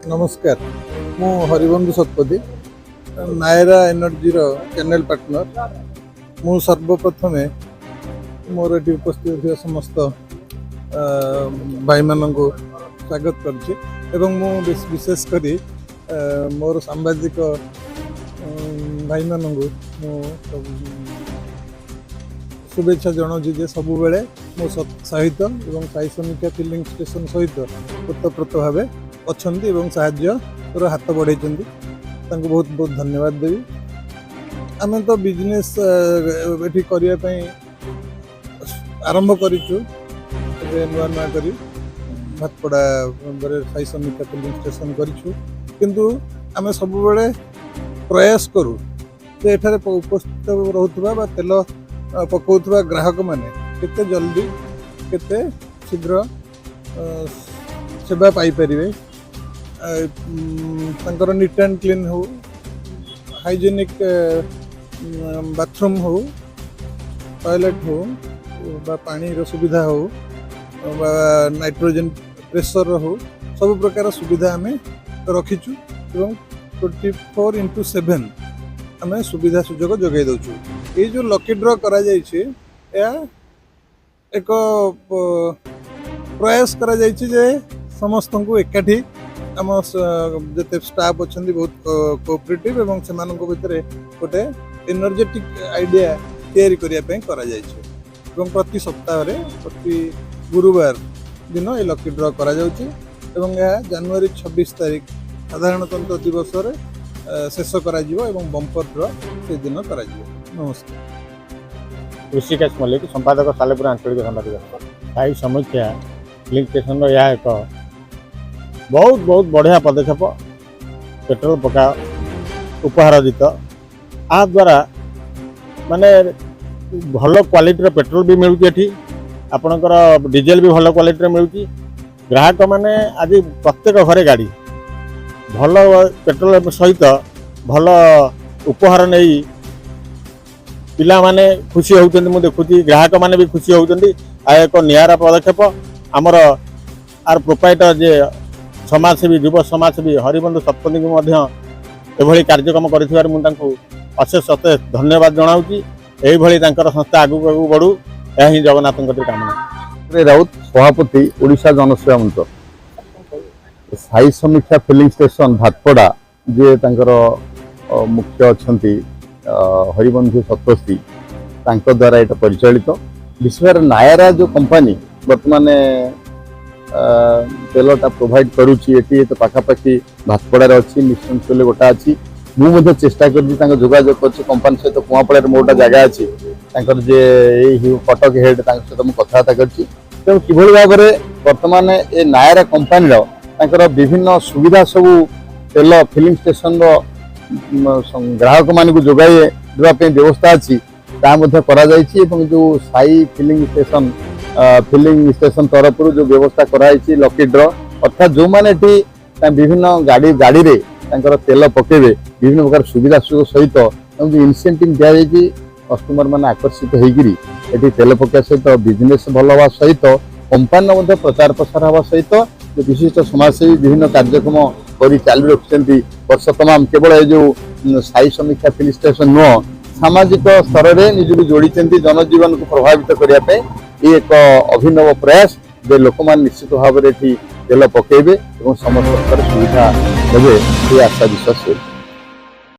ନମସ୍କାର, ମୁଁ Haribandhu Satapathy, Nayara ଏନର୍ଜିର channel partner. ମୁଁ ସର୍ବପ୍ରଥମେ ମୋର ଏଠି ଉପସ୍ଥିତ ଥିବା ସମସ୍ତ ଭାଇମାନଙ୍କୁ ସ୍ୱାଗତ କରୁଛି ଏବଂ ମୁଁ ବିଶେଷ କରି ମୋର ସାମ୍ବାଦିକ ଭାଇମାନଙ୍କୁ ମୁଁ ଶୁଭେଚ୍ଛା ଜଣାଉଛି ଯେ ସବୁବେଳେ ମୋ ସହିତ ଏବଂ ସାଇ ସମୀକ୍ଷା ଫିଲିଂ ଷ୍ଟେସନ ସହିତ ଓତପ୍ରୋତ ଭାବେ ଅଛନ୍ତି ଏବଂ ସାହାଯ୍ୟର ହାତ ବଢ଼େଇଛନ୍ତି। ତାଙ୍କୁ ବହୁତ ବହୁତ ଧନ୍ୟବାଦ ଦେବି। ଆମେ ତ ବିଜନେସ୍ ଏଠି କରିବା ପାଇଁ ଆରମ୍ଭ କରିଛୁ ଏବେ ନୂଆ ନୂଆ କରି। ଭାତପଡ଼ାରେ ସାଇ ସମୀକ୍ଷା ଫିଲିଂ ଷ୍ଟେସନ କରିଛୁ, କିନ୍ତୁ ଆମେ ସବୁବେଳେ ପ୍ରୟାସ କରୁ ଯେ ଏଠାରେ ଉପସ୍ଥିତ ରହୁଥିବା ବା ତେଲ ପକାଉଥିବା ଗ୍ରାହକମାନେ କେତେ ଜଲ୍ଦି, କେତେ ଶୀଘ୍ର ସେବା ପାଇପାରିବେ। ତାଙ୍କର ନିଟ୍ ଆଣ୍ଡ କ୍ଲିନ୍ ହଉ, ହାଇଜେନିକ୍ ବାଥରୁମ୍ ହଉ, ଟଏଲେଟ୍ ହଉ ବା ପାଣିର ସୁବିଧା ହଉ ବା ନାଇଟ୍ରୋଜେନ୍ ପ୍ରେସରର ହଉ, ସବୁ ପ୍ରକାର ସୁବିଧା ଆମେ ରଖିଛୁ ଏବଂ 24x7 ଆମେ ସୁବିଧା ସୁଯୋଗ ଯୋଗାଇ ଦେଉଛୁ। ଏଇ ଯେଉଁ ଲକି ଡ୍ର କରାଯାଇଛି, ଏହା ଏକ ପ୍ରୟାସ କରାଯାଇଛି ଯେ ସମସ୍ତଙ୍କୁ ଏକାଠି, ଆମ ଯେତେ ଷ୍ଟାଫ୍ ଅଛନ୍ତି ବହୁତ କୋଅପରେଟିଭ୍ ଏବଂ ସେମାନଙ୍କ ଭିତରେ ଗୋଟେ ଏନର୍ଜେଟିକ୍ ଆଇଡ଼ିଆ ତିଆରି କରିବା ପାଇଁ କରାଯାଇଛି ଏବଂ ପ୍ରତି ସପ୍ତାହରେ ପ୍ରତି ଗୁରୁବାର ଦିନ ଏ ଲକି ଡ୍ର କରାଯାଉଛି ଏବଂ ଏହା ଜାନୁଆରୀ 26 ତାରିଖ ସାଧାରଣତନ୍ତ୍ର ଦିବସରେ ଶେଷ କରାଯିବ ଏବଂ ବମ୍ପର ଡ୍ର ସେଦିନ କରାଯିବ। ନମସ୍କାର। ଋଷିକେଶ ମଲ୍ଲିକ, ସମ୍ପାଦକ, ସାଲେପୁର ଆଞ୍ଚଳିକ ସାମ୍ବାଦିକ। ସାଇ ସମୀକ୍ଷା ଫିଲିଂ ଷ୍ଟେସନର ଏହା ଏକ ବହୁତ ବହୁତ ବଢ଼ିଆ ପଦକ୍ଷେପ। ପେଟ୍ରୋଲ ପକା, ଉପହାର ଜିତ, ଏହା ଦ୍ୱାରା ମାନେ ଭଲ କ୍ୱାଲିଟିର ପେଟ୍ରୋଲ ବି ମିଳୁଛି ଏଠି, ଆପଣଙ୍କର ଡିଜେଲ ବି ଭଲ କ୍ୱାଲିଟିର ମିଳୁଛି। ଗ୍ରାହକମାନେ ଆଜି ପ୍ରତ୍ୟେକ ଘରେ ଗାଡ଼ି, ଭଲ ପେଟ୍ରୋଲ ସହିତ ଭଲ ଉପହାର ନେଇ ପିଲାମାନେ ଖୁସି ହେଉଛନ୍ତି। ମୁଁ ଦେଖୁଛି ଗ୍ରାହକମାନେ ବି ଖୁସି ହେଉଛନ୍ତି। ଆଉ ଏକ ନିଆରା ପଦକ୍ଷେପ। ଆମର ଆର ପ୍ରୋପାଇଟର ଯେ ସମାଜସେବୀ, ଯୁବ ସମାଜସେବୀ ହରିବନ୍ଧୁ ଶତପଥୀଙ୍କୁ ମଧ୍ୟ ଏଭଳି କାର୍ଯ୍ୟକ୍ରମ କରିଥିବାରୁ ମୁଁ ତାଙ୍କୁ ଅଶେଷ ଅଶେଷ ଧନ୍ୟବାଦ ଜଣାଉଛି। ଏଇଭଳି ତାଙ୍କର ସଂସ୍ଥା ଆଗକୁ ଆଗକୁ ବଢ଼ୁ, ଏହା ହିଁ ଜଗନ୍ନାଥଙ୍କ କତିରେ କାମନା। ରାଉତ, ସଭାପତି, ଓଡ଼ିଶା ଜନସେବା ମଞ୍ଚ। ସାଇ ସମୀକ୍ଷା ଫିଲିଂ ଷ୍ଟେସନ ଭାତପଡ଼ା, ଯିଏ ତାଙ୍କର ମୁଖ୍ୟ ଅଛନ୍ତି ହରିବନ୍ଧୁ ଶତପଥୀ, ତାଙ୍କ ଦ୍ୱାରା ଏଇଟା ପରିଚାଳିତ। ବିଶେଷ ଭାବରେ ନାୟରା ଯେଉଁ କମ୍ପାନୀ ବର୍ତ୍ତମାନ ତେଲଟା ପ୍ରୋଭାଇଡ କରୁଛି, ଏଠି ତ ପାଖାପାଖି ଭାତପଡ଼ାରେ ଅଛି, ମିଶନ ଗୋଟା ଅଛି। ମୁଁ ମଧ୍ୟ ଚେଷ୍ଟା କରିଛି, ତାଙ୍କ ଯୋଗାଯୋଗ କରିଛି କମ୍ପାନୀ ସହିତ। କୁଆଁପଡ଼ାରେ ମୋର ଗୋଟେ ଜାଗା ଅଛି, ତାଙ୍କର ଯିଏ ଏଇ କଟକ ହେଡ୍, ତାଙ୍କ ସହିତ ମୁଁ କଥାବାର୍ତ୍ତା କରିଛି। ତେଣୁ କିଭଳି ଭାବରେ ବର୍ତ୍ତମାନ ଏ ନାୟରା କମ୍ପାନୀର ତାଙ୍କର ବିଭିନ୍ନ ସୁବିଧା ସବୁ ତେଲ ଫିଲିଂ ଷ୍ଟେସନର ଗ୍ରାହକମାନଙ୍କୁ ଯୋଗାଇ ଦେବା ପାଇଁ ବ୍ୟବସ୍ଥା ଅଛି, ତାହା ମଧ୍ୟ କରାଯାଇଛି। ଏବଂ ଯେଉଁ ସାଇ ଫିଲିଂ ଷ୍ଟେସନ ତରଫରୁ ଯେଉଁ ବ୍ୟବସ୍ଥା କରାଯାଇଛି ଲକି ଡ୍ର, ଅର୍ଥାତ୍ ଯେଉଁମାନେ ଏଠି ବିଭିନ୍ନ ଗାଡ଼ିରେ ତାଙ୍କର ତେଲ ପକେଇବେ, ବିଭିନ୍ନ ପ୍ରକାର ସୁବିଧା ସୁଯୋଗ ସହିତ ତାଙ୍କୁ ଯେଉଁ ଇନସେଣ୍ଟିଭ ଦିଆଯାଇଛି, କଷ୍ଟମର ମାନେ ଆକର୍ଷିତ ହେଇକିରି ଏଠି ତେଲ ପକେଇବା ସହିତ ବିଜନେସ୍ ଭଲ ହେବା ସହିତ କମ୍ପାନୀର ମଧ୍ୟ ପ୍ରଚାର ପ୍ରସାର ହେବା ସହିତ ଯେଉଁ ବିଶିଷ୍ଟ ସମାଜସେବୀ ବିଭିନ୍ନ କାର୍ଯ୍ୟକ୍ରମ କରି ଚାଲୁ ରଖିଛନ୍ତି ବର୍ଷ ତମାମ, କେବଳ ଏ ଯେଉଁ ସାଇ ସମୀକ୍ଷା ଫିଲିଂ ଷ୍ଟେସନ ନୁହଁ, ସାମାଜିକ ସ୍ତରରେ ନିଜକୁ ଯୋଡ଼ିଛନ୍ତି ଜନଜୀବନକୁ ପ୍ରଭାବିତ କରିବା ପାଇଁ। ଇଏ ଏକ ଅଭିନବ ପ୍ରୟାସ ଯେ ଲୋକମାନେ ନିଶ୍ଚିତ ଭାବରେ ଏଠି ତେଲ ପକେଇବେ ଏବଂ ସମସ୍ତ ପ୍ରକାର ସୁବିଧା ନେବେ, ଏ ଆଶା ବିଶ୍ୱାସ ରହିଛି।